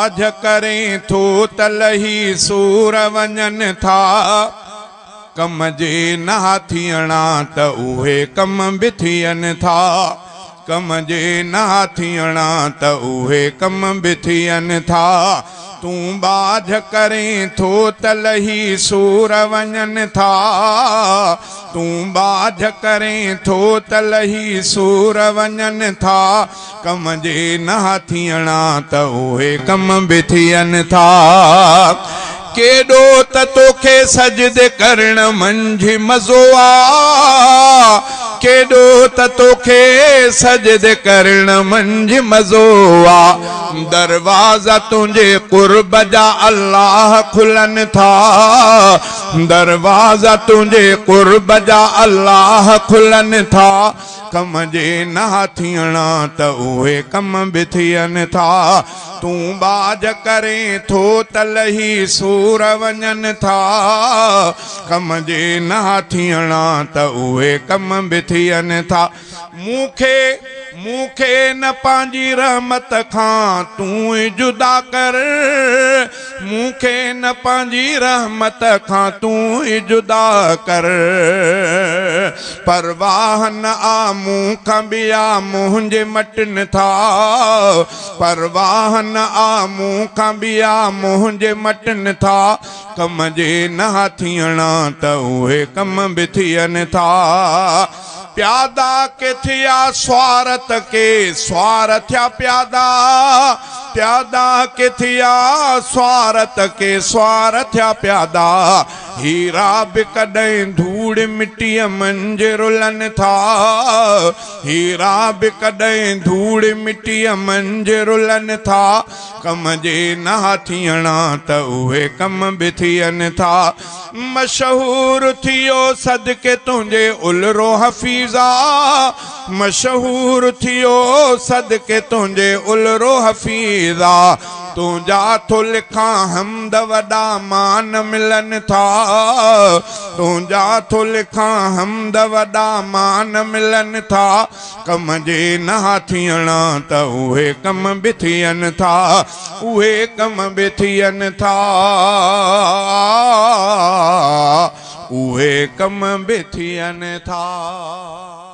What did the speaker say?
ٻاجهه ڪرين ٿو ته لهي سور وڃن ٿا. ڪم جي نه ٿيڻا ته اهي ڪم به ٿين ٿا. ڪم جي نه ٿيڻا ته اهي ڪم به ٿين ٿا. تون ٻاجهه ڪرين ٿو ته لهي سور وڃن ٿا. تون ٻاجهه ڪرين ٿو ته لهي سور وڃن ٿا. ڪم جي نه ٿيڻا ته اهي ڪم به ٿين ٿا. ڪيڏو ته توکي سجدي ڪرڻ منجهه مزو آ. ڪيڏو ته توکي سجدي ڪرڻ منجهه مزو آ. دروازا تنهنجي قرب جا الله کلن ٿا. دروازا تنهنجي قرب جا الله کلن ٿا. ڪم جي نه ٿيڻا ته اهي ڪم به ٿين ٿا. تون ٻاجهه ڪرين ٿو ته لهي سور وڃن ٿا. ڪم جي نه ٿيڻا ته اهي ڪم به ٿين ٿا. مون کي مون کي نه پنهنجي رحمت کان تون ئي جدا ڪر. مون کي نه پنهنجي رحمت کان تون ئي جدا ڪر. پرواهه نه آ مون کان ٻيا منهنجي مٽن ٿا. پرواهه نه آ مون کان ٻيا منهنجي مٽن ٿا. ڪم جي نه ٿيڻا ته اهي ڪم به ٿين ٿا. پيادا ڪي ٿيا سوار ته ڪي سوار ٿيا پيادا. پيادا ڪي ٿيا سوار ته ڪي سوار ٿيا پيادا. هيرا به ڪڏهن ڌوڙ مٽيء منجهه رلن ٿا. هيرا به ڪڏهن ڌوڙ مٽيء منجهه رلن ٿا. ڪم جي نه ٿيڻا ته اهي ڪم به ٿين ٿا. مشهور ٿيو صدقي تنهنجي الرو حفيظا. مشهور ٿيو صدقي تنهنجي الرو حفيظا. تنهنجا ٿو لکان حمد وڏا مان ملن ٿا. تنهنجا ٿو لکان حمد وڏا مان ملن ٿا. ڪم جي نه ٿيڻا ته اهي ڪم به ٿين ٿا. اهي ڪم به ٿين ٿا. اهي ڪم به ٿين ٿا.